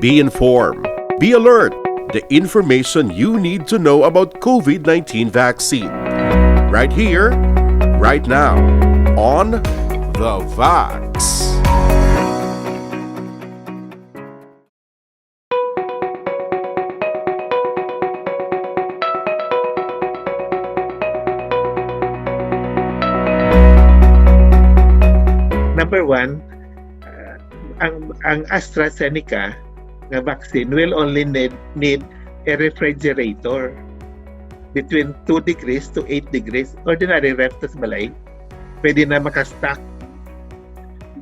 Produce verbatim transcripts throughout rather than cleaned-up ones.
Be informed. Be alert. The information you need to know about COVID nineteen vaccine. Right here, right now, on The Vax. Number one, uh, ang ang AstraZeneca nga vaccine will only need, need a refrigerator between two degrees to eight degrees. Ordinary ref tas balay, pwede na makastock.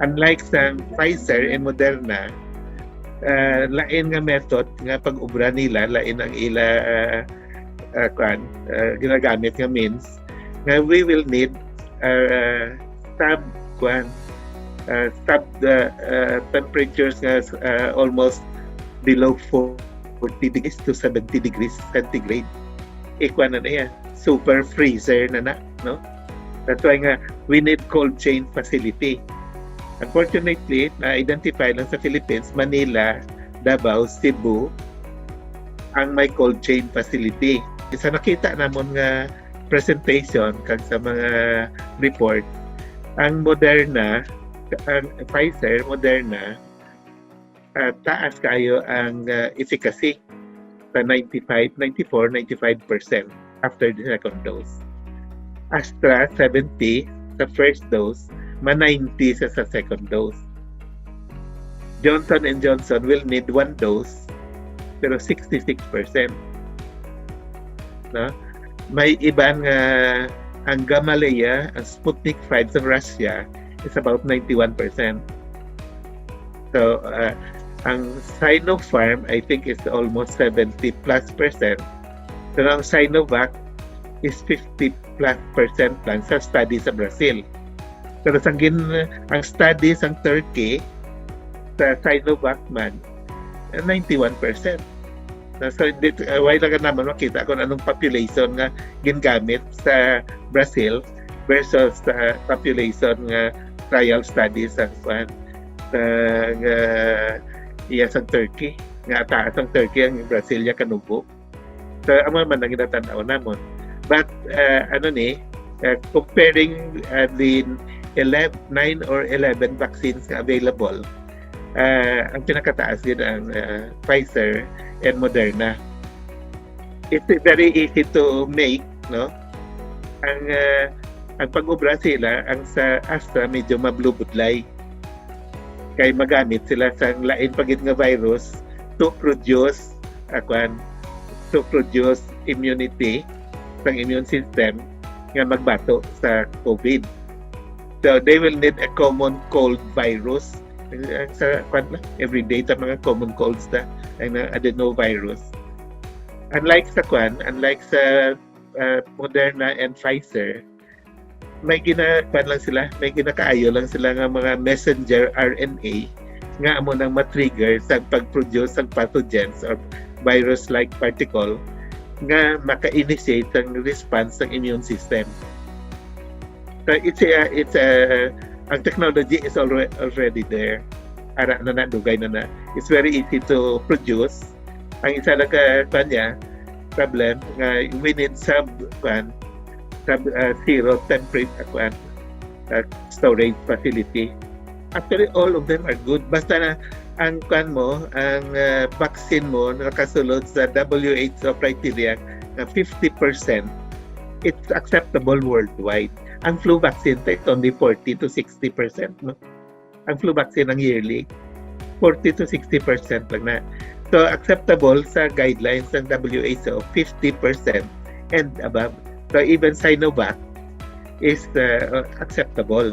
Unlike sa Pfizer and Moderna, uh, lain nga method nga pag-ubra nila, lain ang ila uh, uh, kwan, uh, ginagamit nga means nga we will need uh, sub kwan uh, sub uh, uh, temperatures nga uh, almost below forty degrees to seventy degrees centigrade. Ikwan na na yan. Super freezer na na, no? That's why nga we need cold chain facility. Unfortunately, na-identify lang sa Philippines, Manila, Davao, Cebu, ang may cold chain facility. Isa nakita namon nga presentation kag sa mga report, ang Moderna, ang Pfizer, Moderna, uh, taas kayo ang uh, efficacy sa ninety-five, ninety-four, ninety-five percent after the second dose. Astra, seventy sa first dose, ma ninety sa, sa second dose. Johnson and Johnson will need one dose, pero sixty-six percent. No? May iban nga ang Gamaleya, ang Sputnik five sa Russia is about ninety-one percent. So, uh, ang Sinopharm, I think, is almost seventy plus percent. Pero ang Sinovac is fifty plus percent lang sa study sa Brazil. Pero sang gin, ang study sang Turkey, sa Sinovac man, ninety-one percent. So, hindi, uh, why lang naman makita kung anong population nga gingamit sa Brazil versus sa population nga trial study sa kwan, sa uh, iya sa Turkey. Nga taas ang Turkey, ang Brazil ya kanubo. So, amo man ang ginatanaw namon. But, uh, ano ni, uh, comparing uh, the eleven, nine or eleven vaccines nga available, uh, ang pinakataas gid ang uh, Pfizer and Moderna. It's very easy to make, no? Ang uh, ang pag-ubra sila, ang sa Astra medyo mablubudlay. Kay magamit sila sa lain pa gid nga virus to produce, uh, kwan, to produce immunity sang immune system nga magbato sa COVID. So they will need a common cold virus. Ang sa kwan, everyday ta mga common colds ta ang adenovirus. Unlike sa kwan, unlike sa uh, Moderna and Pfizer, may gina kwan lang sila, may ginakaayo lang sila nga mga messenger R N A nga amo nang matrigger sa pag-produce sang pathogens or virus-like particle nga maka-initiate ang response sang immune system. So it's a, it's a, ang technology is already, already there. Ara na na, dugay na na. It's very easy to produce. Ang isa lang ka kanya, problem nga we need sub kwan, sub uh, zero temperate uh, kwan, uh, storage facility. Actually, all of them are good. Basta na ang kwan mo, ang uh, vaccine mo nakasulod sa W H O criteria na fifty percent, it's acceptable worldwide. Ang flu vaccine, it's only forty to sixty percent. No? Ang flu vaccine ang yearly, forty to sixty percent lang na. So, acceptable sa guidelines ng W H O, fifty percent and above. So, even Sinovac is uh, acceptable.